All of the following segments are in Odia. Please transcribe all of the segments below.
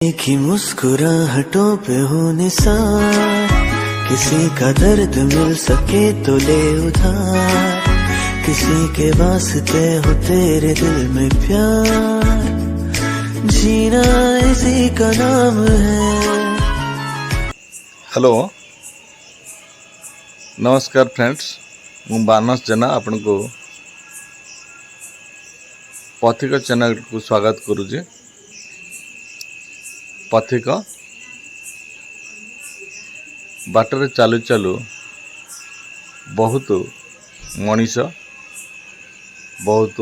एक ही मुस्कुराहटों पे हो निसार, किसी का दर्द मिल सके तो ले उधार, किसी के वास्ते हो तेरे दिल में प्यार, जीना इसी का नाम है। ହ୍ୟାଲୋ, ନମସ୍କାର ଫ୍ରେଣ୍ଡସ୍। ମୁଁ ମାନସ ଜେନା ଆପଣଙ୍କୁ ପଥିକ ଚ୍ୟାନେଲକୁ ସ୍ୱାଗତ କରୁଛି। ପଥିକ ବାଟରେ ଚାଲୁ ଚାଲୁ ବହୁତ ମଣିଷ, ବହୁତ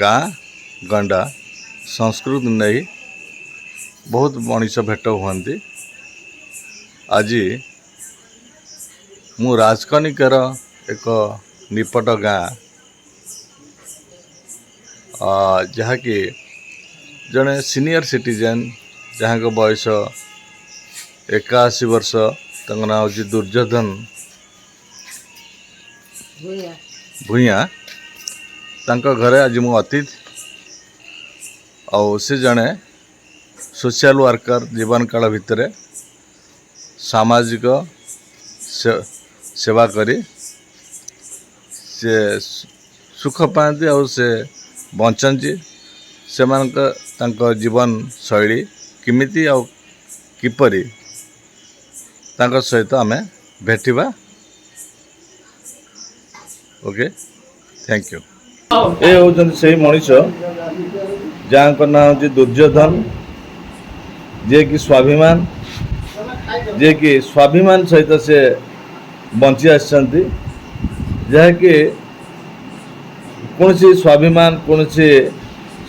ଗାଁ ଗଣ୍ଡା ସଂସ୍କୃତି ନେଇ ବହୁତ ମଣିଷ ଭେଟ ହୁଅନ୍ତି। ଆଜି ମୁଁ ରାଜକନିକାର ଏକ ନିପଟ ଗାଁ, ଯାହାକି ଜଣେ ସିନିୟର ସିଟିଜେନ୍, ଯାହାଙ୍କ ବୟସ 81 ବର୍ଷ, ତାଙ୍କ ନାଁ ହେଉଛି ଦୁର୍ଯ୍ୟୋଧନ ଭୂୟାଁ। ଭୂୟାଁ। ତାଙ୍କ ଘରେ ଆଜି ମୁଁ ଅତିଥି। ଆଉ ସେ ଜଣେ ସୋସିଆଲ ୱାର୍କର। ଜୀବନ କାଳ ଭିତରେ ସାମାଜିକ ସେବା କରି ସେ ସୁଖ ପାଆନ୍ତି ଆଉ ସେ ବଞ୍ଚନ୍ତି। ସେମାନଙ୍କ ତାଙ୍କ ଜୀବନ ଶୈଳୀ କେମିତି ଆଉ କିପରି, ତାଙ୍କ ସହିତ ଆମେ ଭେଟିବା। Okay, thank you. ଏ ହେଉଛନ୍ତି ସେଇ ମଣିଷ ଯାହାଙ୍କ ନାଁ ହେଉଛି ଦୁର୍ଯ୍ୟୋଧନ, ଯିଏକି ସ୍ୱାଭିମାନ ସହିତ ସେ ବଞ୍ଚି ଆସିଛନ୍ତି, ଯାହାକି କୌଣସି ସ୍ୱାଭିମାନ କୌଣସି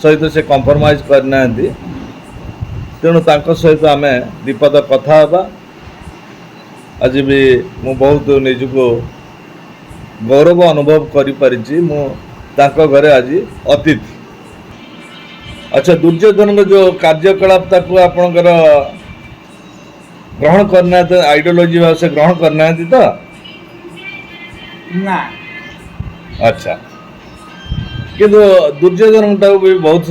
ସହିତ ସେ କମ୍ପ୍ରମାଇଜ୍ କରିନାହାନ୍ତି। ତେଣୁ ତାଙ୍କ ସହିତ ଆମେ ଦିପଦ କଥା ହେବା। ଆଜି ବି ମୁଁ ବହୁତ ନିଜକୁ ଗୌରବ ଅନୁଭବ କରିପାରିଛି, ମୁଁ ତାଙ୍କ ଘରେ ଆଜି ଅତିଥି। ଆଚ୍ଛା, ଦୁର୍ଯ୍ୟୋଧନଙ୍କ ଯେଉଁ କାର୍ଯ୍ୟକଳାପ, ତାକୁ ଆପଣଙ୍କର ଗ୍ରହଣ କରିନାହାନ୍ତି? ଆଇଡ଼ିଓଲୋଜି ଭାବେ ସେ ଗ୍ରହଣ କରିନାହାନ୍ତି ତ? ନା। ଆଚ୍ଛା, କିନ୍ତୁ ଦୁର୍ଯ୍ୟୋଧନଙ୍କଠାରୁ ବି ବହୁତ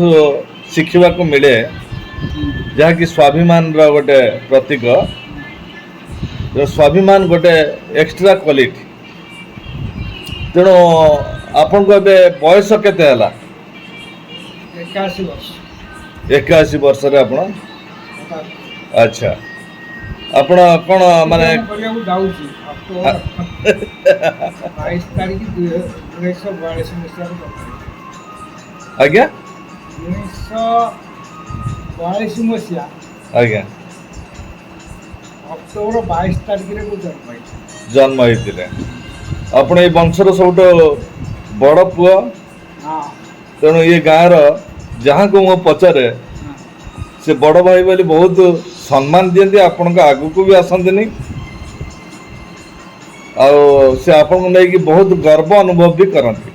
ଶିଖିବାକୁ ମିଳେ, ଯାହାକି ସ୍ୱାଭିମାନର ଗୋଟେ ପ୍ରତୀକ। ତେଣୁ ସ୍ୱାଭିମାନ ଗୋଟେ ଏକ୍ସଟ୍ରା କ୍ୱାଲିଟି। ତେଣୁ ଆପଣଙ୍କୁ ଏବେ ବୟସ କେତେ ହେଲା? 81 ବର୍ଷ। 81 ବର୍ଷରେ ଆପଣ? ଆଚ୍ଛା, ଆପଣ କ'ଣ ମାନେ କରିବାକୁ ଯାଉଛି ଅକ୍ଟୋବର 22 ତାରିଖ, 1942 ମସିହାରେ ଜନ୍ମ ହେଇଥିଲି। ଆଜ୍ଞା? 1942 ମସିହା ଅକ୍ଟୋବର 22 ତାରିଖରେ ମୁଁ ଜନ୍ମ ହେଇଥିଲି। ଜନ୍ମ ହେଇଥିଲେ। ଆପଣ ଏଇ ବଂଶର ସବୁଠୁ ବଡ଼ ପୁଅ? ହଁ। ତେଣୁ ଏ ଗାଁର ଯାହାକୁ ମୁଁ ପଚାରେ, ସେ ବଡ଼ ଭାଇ ବୋଲି ବହୁତ ସମ୍ମାନ ଦିଅନ୍ତି। ଆପଣଙ୍କ ଆଗକୁ ବି ଆସନ୍ତିନି ଆଉ ସେ ଆପଣଙ୍କୁ ନେଇକି ବହୁତ ଗର୍ବ ଅନୁଭବ ବି କରନ୍ତି।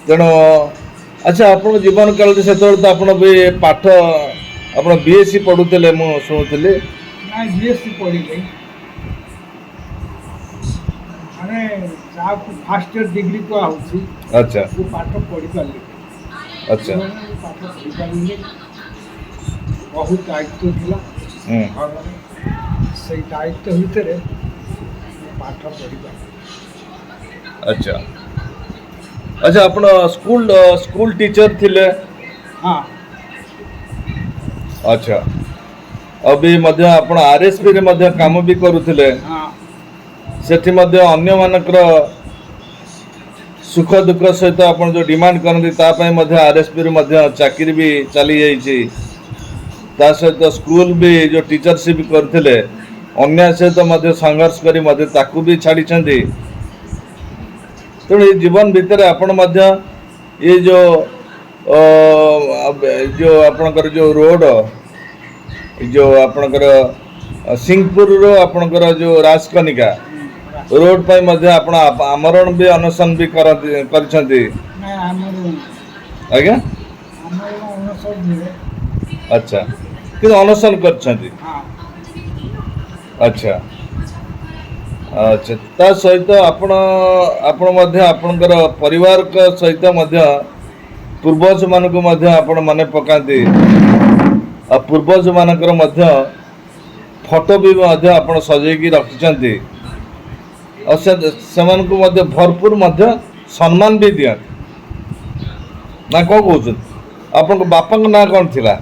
ତେଣୁ ଆଚ୍ଛା, ଆପଣଙ୍କ ଜୀବନ କାଳରେ ସେତେବେଳେ ତ ଆପଣ ବି ପାଠ, ଆପଣ ବିଏସ୍ସି ପଢ଼ୁଥିଲେ ମୁଁ ଶୁଣୁଥିଲି। ନାଇଁ, ବିଏସ୍ସି ପଢ଼ିଲି, ମାନେ ଯାହାକୁ ଫାର୍ଷ୍ଟ ଇୟର ଡିଗ୍ରୀ କୁହାହେଉଛି। ମୁଁ ପାଠ ପଢ଼ିପାରିଲିନି। ଜୀବନରେ ମୁଁ ପାଠ ପଢ଼ିପାରିଲିନି। ବହୁତ ଦାୟିତ୍ୱ ଥିଲା ଘରରେ। ସେଇ ଦାୟିତ୍ୱ ଭିତରେ ମୁଁ ପାଠ ପଢ଼ିପାରିଲି। ଆଚ୍ଛା, ଆପଣ ସ୍କୁଲ ଟିଚର ଥିଲେ? ହଁ। ଆଚ୍ଛା, ଆଉ ବି ମଧ୍ୟ ଆପଣ ଆର୍ଏସ୍ପିରେ ମଧ୍ୟ କାମ ବି କରୁଥିଲେ? ହଁ। ସେଠି ମଧ୍ୟ ଅନ୍ୟମାନଙ୍କର ସୁଖ ଦୁଃଖ ସହିତ ଆପଣ ଯେଉଁ ଡିମାଣ୍ଡ କରନ୍ତି, ତା ପାଇଁ ମଧ୍ୟ ଆର୍ଏସ୍ପିରୁ ମଧ୍ୟ ଚାକିରି ବି ଚାଲିଯାଇଛି। ତା ସହିତ ସ୍କୁଲ ବି ଯେଉଁ ଟିଚରସିପ୍ କରୁଥିଲେ, ଅନ୍ୟାୟ ସହିତ ମଧ୍ୟ ସଂଘର୍ଷ କରି ମଧ୍ୟ ତାକୁ ବି ଛାଡ଼ିଛନ୍ତି। ତେଣୁ ଏ ଜୀବନ ଭିତରେ ଆପଣ ମଧ୍ୟ ଏ ଯେଉଁ ଆପଣଙ୍କର ଯେଉଁ ରୋଡ଼, ଏ ଯେଉଁ ଆପଣଙ୍କର ସିଂହପୁରରୁ ଆପଣଙ୍କର ଯେଉଁ ରାଜକନିକା ରୋଡ଼ ପାଇଁ ମଧ୍ୟ ଆପଣ ଆମରଣ ବି ଅନଶନ ବି କରନ୍ତି, କରିଛନ୍ତି। ନାଇଁ, ଆମର ଆଜ୍ଞା? ଆମର ଅନଶନ ନୁହେଁ। ଆଚ୍ଛା, କିନ୍ତୁ ଅନଶନ କରିଛନ୍ତି? ହଁ। ଆଚ୍ଛା, ତା ସହିତ ଆପଣ ମଧ୍ୟ ଆପଣଙ୍କର ପରିବାରଙ୍କ ସହିତ ମଧ୍ୟ ପୂର୍ବଜମାନଙ୍କୁ ମଧ୍ୟ ଆପଣ ମନେ ପକାନ୍ତି, ଆଉ ପୂର୍ବଜମାନଙ୍କର ମଧ୍ୟ ଫଟୋ ବି ମଧ୍ୟ ଆପଣ ସଜେଇକି ରଖିଛନ୍ତି, ଆଉ ସେମାନଙ୍କୁ ମଧ୍ୟ ଭରପୁର ମଧ୍ୟ ସମ୍ମାନ ବି ଦିଅନ୍ତି ନା କ'ଣ କହୁଛନ୍ତି? ଆପଣଙ୍କ ବାପାଙ୍କ ନାଁ କ'ଣ ଥିଲା?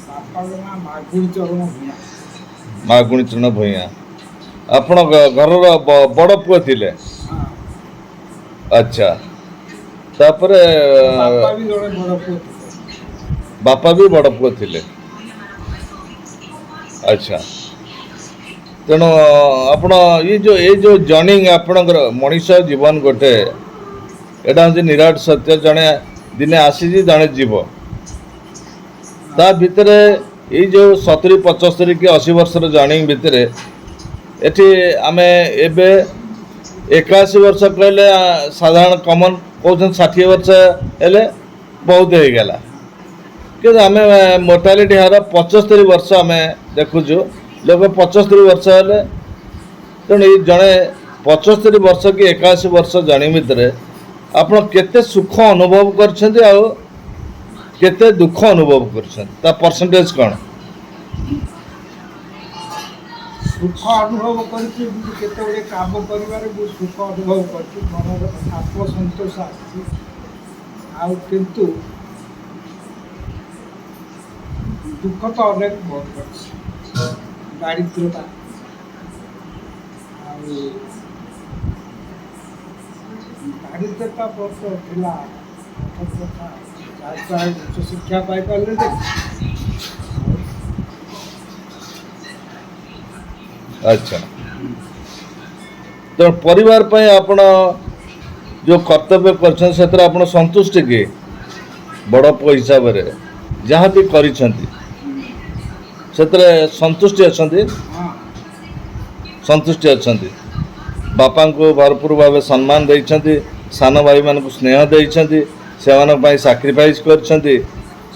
ବାପାଙ୍କ ନାଁ ମାଗୁଣି ଚରଣ ଭୂୟାଁ। ମାଗୁଣି ଚରଣ ଭୂୟାଁ। ଆପଣ ଘରର ବଡ଼ ପୁଅ ଥିଲେ? ହଁ। ଆଚ୍ଛା, ତାପରେ? ବାପା ବି ଜଣେ ବଡ଼ ପୁଅ ଥିଲେ। ବାପା ବି ବଡ଼ ପୁଅ ଥିଲେ। ଆଚ୍ଛା, ତେଣୁ ଆପଣ ଏଇ ଯେଉଁ ଜର୍ଣ୍ଣି ଆପଣଙ୍କର ମଣିଷ ଜୀବନ ଗୋଟେ, ଏଇଟା ହେଉଛି ନିରାଟ ସତ୍ୟ। ଜଣେ ଦିନେ ଆସିଛି, ଜଣେ ଯିବ। ତା ଭିତରେ ଏଇ ଯେଉଁ 70 75 କି 80 ବର୍ଷର ଜର୍ଣ୍ଣି ଭିତରେ ଏଠି ଆମେ ଏବେ 81 ବର୍ଷ କହିଲେ ସାଧାରଣ କମନ୍ କହୁଛନ୍ତି 60 ବର୍ଷ ହେଲେ ବହୁତ ହେଇଗଲା, କିନ୍ତୁ ଆମେ ମୋର୍ଟାଲିଟି ହାର 75 ବର୍ଷ ଆମେ ଦେଖୁଛୁ, ଲୋକ 75 ବର୍ଷ ହେଲେ। ତେଣୁ ଏଇ ଜଣେ 75 ବର୍ଷ କି 81 ବର୍ଷ ଜଣେ ଭିତରେ ଆପଣ କେତେ ସୁଖ ଅନୁଭବ କରିଛନ୍ତି ଆଉ କେତେ ଦୁଃଖ ଅନୁଭବ କରିଛନ୍ତି, ତା ପରସେଣ୍ଟେଜ କ'ଣ? ସୁଖ ଅନୁଭବ କରିଛି, ଏମିତି କେତେ ଗୁଡ଼ିଏ କାମ କରିବାରେ ମୁଁ ସୁଖ ଅନୁଭବ କରିଛି, ମନର ଆତ୍ମସନ୍ତୋଷ ଆସିଛି। ଆଉ କିନ୍ତୁ ଦୁଃଖ ତ ଅନେକ ଭୋଗ କରିଛି, ଦାରିଦ୍ରତା ଆଉ ଦାରିଦ୍ରତା ବହୁତ ଥିଲା ପ୍ରଥମ କଥା, ଯାହାଦ୍ୱାରା ଉଚ୍ଚଶିକ୍ଷା ପାଇପାରିଲେନି। ଆଚ୍ଛା, ତ ପରିବାର ପାଇଁ ଆପଣ ଯେଉଁ କର୍ତ୍ତବ୍ୟ କରିଛନ୍ତି ସେଥିରେ ଆପଣ ସନ୍ତୁଷ୍ଟ କି? ବଡ଼ ପୁଅ ହିସାବରେ ଯାହା ବି କରିଛନ୍ତି ସେଥିରେ ସନ୍ତୁଷ୍ଟି ଅଛନ୍ତି? ହଁ। ସନ୍ତୁଷ୍ଟି ଅଛନ୍ତି। ବାପାଙ୍କୁ ଭରପୁର ଭାବେ ସମ୍ମାନ ଦେଇଛନ୍ତି, ସାନ ଭାଇମାନଙ୍କୁ ସ୍ନେହ ଦେଇଛନ୍ତି, ସେମାନଙ୍କ ପାଇଁ ସାକ୍ରିଫାଇସ୍ କରିଛନ୍ତି,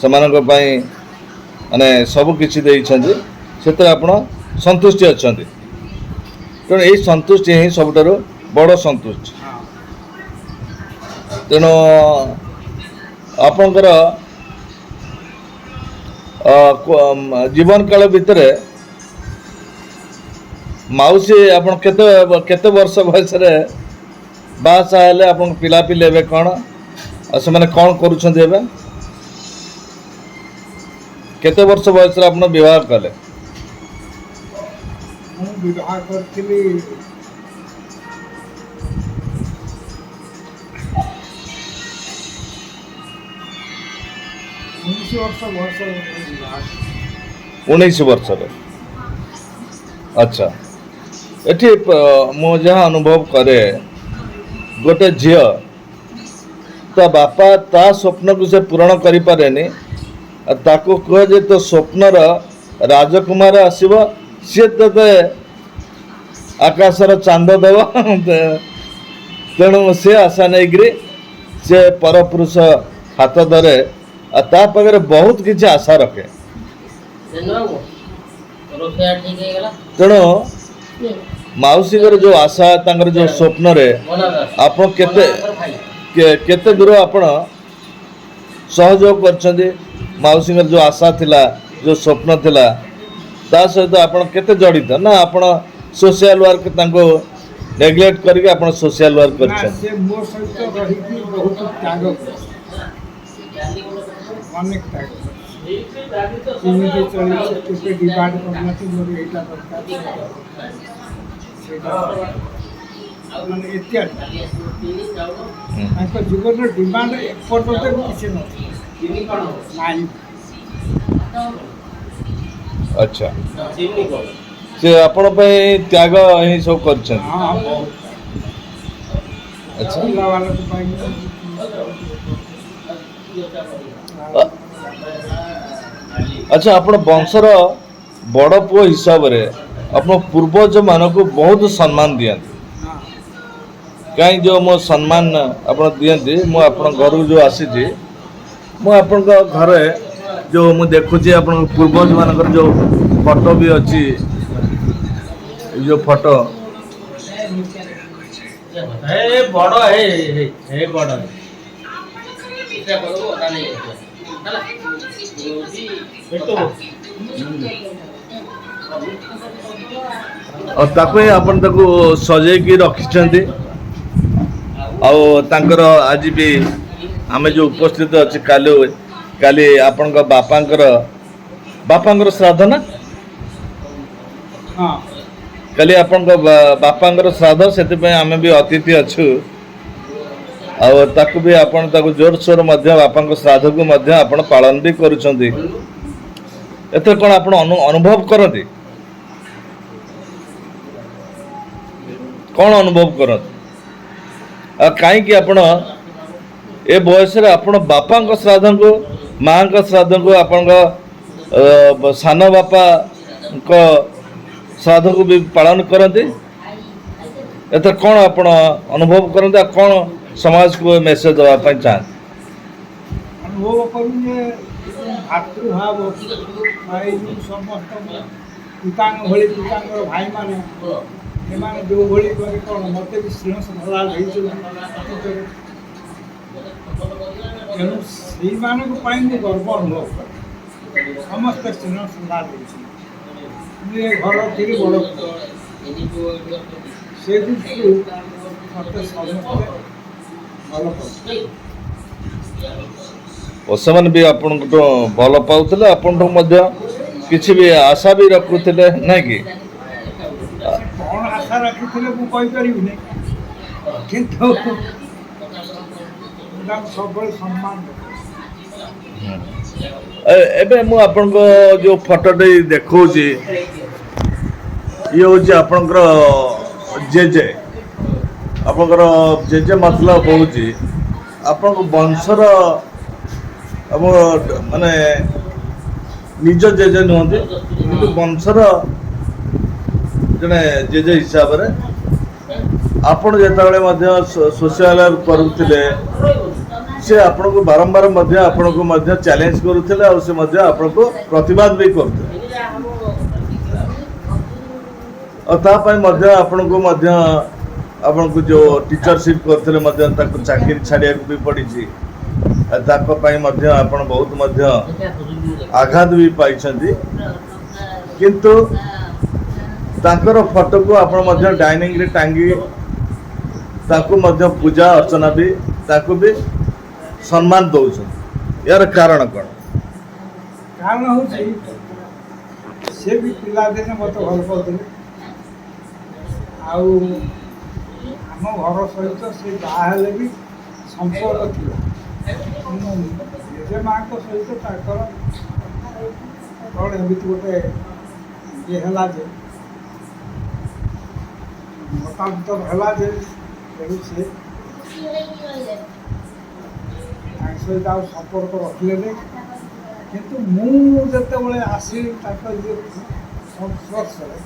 ସେମାନଙ୍କ ପାଇଁ ମାନେ ସବୁ କିଛି ଦେଇଛନ୍ତି, ସେଥିରେ ଆପଣ ସନ୍ତୁଷ୍ଟି ଅଛନ୍ତି। ତେଣୁ ଏଇ ସନ୍ତୁଷ୍ଟି ହିଁ ସବୁଠାରୁ ବଡ଼ ସନ୍ତୁଷ୍ଟି। ତେଣୁ ଆପଣଙ୍କର ଜୀବନ କାଳ ଭିତରେ ମାଉସୀ ଆପଣ କେତେ କେତେ ବର୍ଷ ବୟସରେ ବାହାସାହା ହେଲେ? ଆପଣଙ୍କ ପିଲାପିଲି ଏବେ କ'ଣ, ଆଉ ସେମାନେ କ'ଣ କରୁଛନ୍ତି ଏବେ? କେତେ ବର୍ଷ ବୟସରେ ଆପଣ ବିବାହ କଲେ? ମୁଁ ବିବାହ କରିଥିଲି 19 ବର୍ଷ ବୟସରେ ବିବାହ। 19 ବର୍ଷରେ। ଆଚ୍ଛା, ଏଠି ମୁଁ ଯାହା ଅନୁଭବ କରେ, ଗୋଟେ ଝିଅ ତା ବାପା ତା ସ୍ୱପ୍ନକୁ ସେ ପୂରଣ କରିପାରେନି, ଆଉ ତାକୁ କୁହେ ଯେ ତୋ ସ୍ୱପ୍ନର ରାଜକୁମାର ଆସିବ, ସିଏ ତୋତେ ଆକାଶର ଚାନ୍ଦ ଦେବ। ତେଣୁ ସେ ଆଶା ନେଇକରି ସେ ପରପୁରୁଷ ହାତ ଧରେ ଆଉ ତା ପାଖରେ ବହୁତ କିଛି ଆଶା ରଖେ। ତେଣୁ ମାଉସୀଙ୍କର ଯେଉଁ ଆଶା, ତାଙ୍କର ଯେଉଁ ସ୍ୱପ୍ନରେ ଆପଣ କେତେ କେତେ ଦୂର ଆପଣ ସହଯୋଗ କରିଛନ୍ତି? ମାଉସୀଙ୍କର ଯେଉଁ ଆଶା ଥିଲା, ଯେଉଁ ସ୍ୱପ୍ନ ଥିଲା, ତା ସହିତ ଆପଣ କେତେ ଜଡ଼ିତ, ନା ଆପଣ ସୋସିଆଲ ୱାର୍କ ତାଙ୍କୁ ନେଗ୍ଲେକ୍ଟ କରିକି ଆପଣ ସୋସିଆଲ ୱାର୍କ ନା, କରିଛନ୍ତି? ସେ ମୋ ସହିତ ରହିକି ବହୁତ ତ୍ୟାଗ କରିଛି, ଅନେକ ତ୍ୟାଗ କରିଛି। କେମିତି ଚଳିଛି, କେବେ ଡିମାଣ୍ଡ କରୁନାହାନ୍ତି ମୋର ଏଇଟା ଦରକାର, ସେଇଟା ଦରକାର, ସେଇଟା ଦରକାର, ମାନେ ଇତ୍ୟାଦି। ତାଙ୍କ ଜୀବନର ଡିମାଣ୍ଡ ଏପର୍ଯ୍ୟନ୍ତ ବି କିଛି ନଥିଲା, ନାହିଁ। ଆଚ୍ଛା, ସେ ଆପଣ ପାଇଁ ତ୍ୟାଗ ହିଁ ସବୁ କରିଛନ୍ତି? ହଁ, ବହୁତ। ଆଚ୍ଛା। ପିଲାମାନଙ୍କ ପାଇଁ। ଆଚ୍ଛା, ଆପଣ ବଂଶର ବଡ଼ ପୁଅ ହିସାବରେ ଆପଣ ପୂର୍ବଜମାନଙ୍କୁ ବହୁତ ସମ୍ମାନ ଦିଅନ୍ତି। କାହିଁ ଯେଉଁ ମୋ ସମ୍ମାନ ଆପଣ ଦିଅନ୍ତି, ମୁଁ ଆପଣଙ୍କ ଘରକୁ ଯେଉଁ ଆସିଛି, ମୁଁ ଆପଣଙ୍କ ଘରେ ଯେଉଁ ମୁଁ ଦେଖୁଛି ଆପଣଙ୍କ ପୂର୍ବଜମାନଙ୍କର ଯେଉଁ ଫଟୋ ବି ଅଛି, ଏଇ ଯେଉଁ ଫଟୋ ଏ ବଡ଼ ହେ ହେ ବଡ଼। ଆଉ ତାକୁ ହିଁ ଆପଣ ତାକୁ ସଜେଇକି ରଖିଛନ୍ତି। ଆଉ ତାଙ୍କର ଆଜି ବି ଆମେ ଯେଉଁ ଉପସ୍ଥିତ ଅଛି, କାଲି କାଲି ଆପଣଙ୍କ ବାପାଙ୍କର ଶ୍ରାଦ୍ଧ ନା? ହଁ। କାଲି ଆପଣଙ୍କ ବାପାଙ୍କର ଶ୍ରାଦ୍ଧ, ସେଥିପାଇଁ ଆମେ ବି ଅତିଥି ଅଛୁ। ଆଉ ତାକୁ ବି ଆପଣ ତାକୁ ଜୋରସୋର ମଧ୍ୟ ବାପାଙ୍କ ଶ୍ରାଦ୍ଧକୁ ମଧ୍ୟ ଆପଣ ପାଳନ ବି କରୁଛନ୍ତି। ଏଥିରେ କ'ଣ ଆପଣ ଅନୁଭବ କରନ୍ତି? କ'ଣ ଅନୁଭବ କରନ୍ତି? ଆଉ କାହିଁକି ଆପଣ ଏ ବୟସରେ ଆପଣ ବାପାଙ୍କ ଶ୍ରାଦ୍ଧଙ୍କୁ, ମାଆଙ୍କ ଶ୍ରାଦ୍ଧକୁ, ଆପଣଙ୍କ ସାନ ବାପାଙ୍କ ଶ୍ରାଦ୍ଧକୁ ବି ପାଳନ କରନ୍ତି? ଏଥିରେ କ'ଣ ଆପଣ ଅନୁଭବ କରନ୍ତି ଆଉ କ'ଣ ସମାଜକୁ ମେସେଜ ଦେବା ପାଇଁ ଚାହାନ୍ତି? ଅନୁଭବ କରୁ ଯେ ଭାତୃଭାବ ବା ଏଇ ଯେଉଁ ସମସ୍ତଙ୍କ ପିତାଙ୍କ ଭଳି ପିତାଙ୍କର ଭାଇମାନେ, ଏମାନେ ଯେଉଁଭଳି କରି କ'ଣ ମୋତେ ବି ସ୍ନେହ ଶ୍ରଦ୍ଧା ଦେଇଛନ୍ତି ଅତୀତରେ, ତେଣୁ ସେଇମାନଙ୍କ ପାଇଁ ମୁଁ ଗର୍ବ ଅନୁଭବ କରେ। ସମସ୍ତେ ସ୍ନେହ ଶ୍ରଦ୍ଧା ଦେଇଛନ୍ତି। ମୁଁ ଏ ଘର ଥିଲି ବଡ଼ ପୁଅ, ସେ ଦୃଷ୍ଟିରୁ ମୋତେ ସମସ୍ତେ ଭଲ ପାଉଥିଲେ। ଓ ସେମାନେ ବି ଆପଣଙ୍କଠୁ ଭଲ ପାଉଥିଲେ, ଆପଣଠୁ ମଧ୍ୟ କିଛି ବି ଆଶା ବି ରଖୁଥିଲେ, ନାଇଁ କି? ସେ କ'ଣ ଆଶା ରଖିଥିଲେ ମୁଁ କହିପାରିବିନି, କିନ୍ତୁ ମୁଁ ତାଙ୍କୁ ସବୁବେଳେ ସମ୍ମାନ କରେ। ଏବେ ମୁଁ ଆପଣଙ୍କ ଯେଉଁ ଫଟୋଟି ଦେଖାଉଛି, ଇଏ ହେଉଛି ଆପଣଙ୍କର ଜେଜେ। ଆପଣଙ୍କର ଜେଜେ ମତଲବ ହେଉଛି ଆପଣଙ୍କ ବଂଶର, ଆପଣ ମାନେ ନିଜ ଜେଜେ ନୁହନ୍ତି, କିନ୍ତୁ ବଂଶର ଜଣେ ଜେଜେ ହିସାବରେ ଆପଣ ଯେତେବେଳେ ମଧ୍ୟ ସୋସିଆଲ କରୁଥିଲେ, ସେ ଆପଣଙ୍କୁ ବାରମ୍ବାର ମଧ୍ୟ ଆପଣଙ୍କୁ ମଧ୍ୟ ଚ୍ୟାଲେଞ୍ଜ କରୁଥିଲେ, ଆଉ ସେ ମଧ୍ୟ ଆପଣଙ୍କୁ ପ୍ରତିବାଦ ବି କରୁଥିଲେ। ଆଉ ତା ପାଇଁ ମଧ୍ୟ ଆପଣଙ୍କୁ ମଧ୍ୟ ଆପଣଙ୍କୁ ଯେଉଁ ଟିଚରସିପ୍ କରୁଥିଲେ ମଧ୍ୟ ତାକୁ ଚାକିରି ଛାଡ଼ିବାକୁ ବି ପଡ଼ିଛି। ଆଉ ତାଙ୍କ ପାଇଁ ମଧ୍ୟ ଆପଣ ବହୁତ ମଧ୍ୟ ଆଘାତ ବି ପାଇଛନ୍ତି। କିନ୍ତୁ ତାଙ୍କର ଫଟୋକୁ ଆପଣ ମଧ୍ୟ ଡାଇନିଂରେ ଟାଙ୍ଗି ତାକୁ ମଧ୍ୟ ପୂଜା ଅର୍ଚ୍ଚନା ବି, ତାକୁ ବି ସମ୍ମାନ ଦେଉଛନ୍ତି। ଏହାର କାରଣ କ'ଣ? କାରଣ ହେଉଛି ସେ ବି ପିଲାଦିନେ ମୋତେ ଭଲ ପାଉଥିଲେ, ଆଉ ଆମ ଘର ସହିତ ସେ ଯାହା ହେଲେ ବି ସମ୍ପର୍କ ଥିଲା। ମୋ ଜେଜେମାଙ୍କ ସହିତ ତାଙ୍କର କ'ଣ ଏମିତି ଗୋଟେ ଇଏ ହେଲା ଯେ ମତାନ୍ତର ହେଲା ଯେ, ତେଣୁ ସେ ତାଙ୍କ ସହିତ ଆଉ ସମ୍ପର୍କ ରଖିଲେନି। କିନ୍ତୁ ମୁଁ ଯେତେବେଳେ ଆସିଲି ତାଙ୍କ ଇଏ ସଂସ୍ପର୍ଶରେ,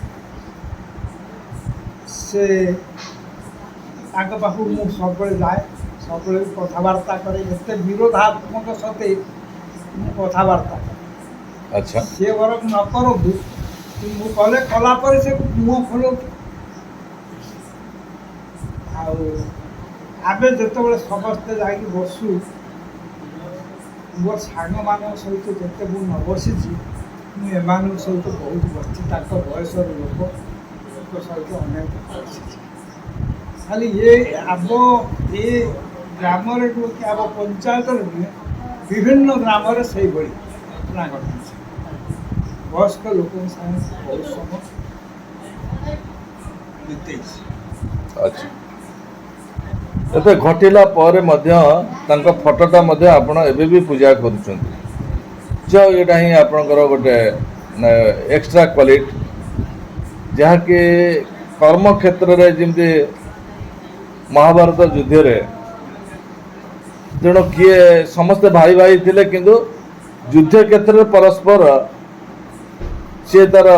ସେ ତାଙ୍କ ପାଖକୁ ମୁଁ ସବୁବେଳେ ଯାଏ, ସବୁବେଳେ ବି କଥାବାର୍ତ୍ତା କରେ। ଏତେ ବିରୋଧାତ୍ମକ ସତ୍ତ୍ୱେ ମୁଁ କଥାବାର୍ତ୍ତା କରେ। ସିଏ ବରଂ ନ କରନ୍ତୁ, କିନ୍ତୁ ମୁଁ କଲେ, କଲା ପରେ ସେ ମୁହଁ ଖୋଲନ୍ତୁ। ଆଉ ଆମେ ଯେତେବେଳେ ସମସ୍ତେ ଯାଇକି ବସୁ, ମୋର ସାଙ୍ଗମାନଙ୍କ ସହିତ ଯେତେ ମୁଁ ନ ବସିଛି, ମୁଁ ଏମାନଙ୍କ ସହିତ ବହୁତ ବସିଛି। ତାଙ୍କ ବୟସର ଲୋକଙ୍କ ସହିତ ଅନେକ ବସିଛି। ଖାଲି ଏ ଆମ ଏ ଗ୍ରାମରେ ନୁହେଁ କି ଆମ ପଞ୍ଚାୟତରେ ନୁହେଁ, ବିଭିନ୍ନ ଗ୍ରାମରେ ସେଇଭଳି ଘଟଣା ଘଟିଛି। ବୟସ୍କ ଲୋକଙ୍କ ସାଙ୍ଗେ ବହୁତ ସମୟ ବିତେଇଛି। ଆଚ୍ଛା, ଏତେ ଘଟିଲା ପରେ ମଧ୍ୟ ତାଙ୍କ ଫଟୋଟା ମଧ୍ୟ ଆପଣ ଏବେ ବି ପୂଜା କରୁଛନ୍ତି। ଯାଉ, ଏଇଟା ହିଁ ଆପଣଙ୍କର ଗୋଟେ ଏକ୍ସଟ୍ରା କ୍ୱାଲିଟି, ଯାହାକି କର୍ମ କ୍ଷେତ୍ରରେ ଯେମିତି ମହାଭାରତ ଯୁଦ୍ଧରେ ତେଣୁ କିଏ ସମସ୍ତେ ଭାଇ ଭାଇ ଥିଲେ, କିନ୍ତୁ ଯୁଦ୍ଧ କ୍ଷେତ୍ରରେ ପରସ୍ପର ସିଏ ତାର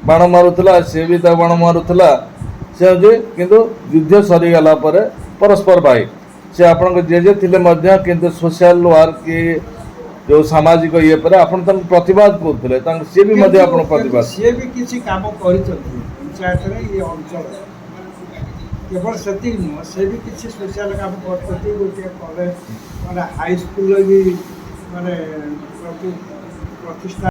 ବାଣ ମାରୁଥିଲା, ସିଏ ବି ତା ବାଣ ମାରୁଥିଲା, ସେ ହେଉଛି, କିନ୍ତୁ ଯୁଦ୍ଧ ସରିଗଲା ପରେ ପରସ୍ପର ଭାଇ। ସେ ଆପଣଙ୍କ ଜେଜେ ଥିଲେ ମଧ୍ୟ, କିନ୍ତୁ ସୋସିଆଲ ୱାର୍କ କି ଯେଉଁ ସାମାଜିକ ଇଏ ପରେ ଆପଣ ତାଙ୍କୁ ପ୍ରତିବାଦ କରୁଥିଲେ, ତାଙ୍କୁ ସିଏ ବି ମଧ୍ୟ ଆପଣ କିନ୍ତୁ ପ୍ରତିବାଦ ସିଏ ବି କିଛି କାମ କରିଛନ୍ତି ପଞ୍ଚାୟତରେ, ଏ ଅଞ୍ଚଳରେ। କେବଳ ସେତିକି ନୁହଁ, ସେ ବି କିଛି ସୋସିଆଲ କାମ କରୁଛନ୍ତି। ଗୋଟିଏ କଲେଜ, ମାନେ ହାଇସ୍କୁଲର ବି ମାନେ ପ୍ରତିଷ୍ଠା।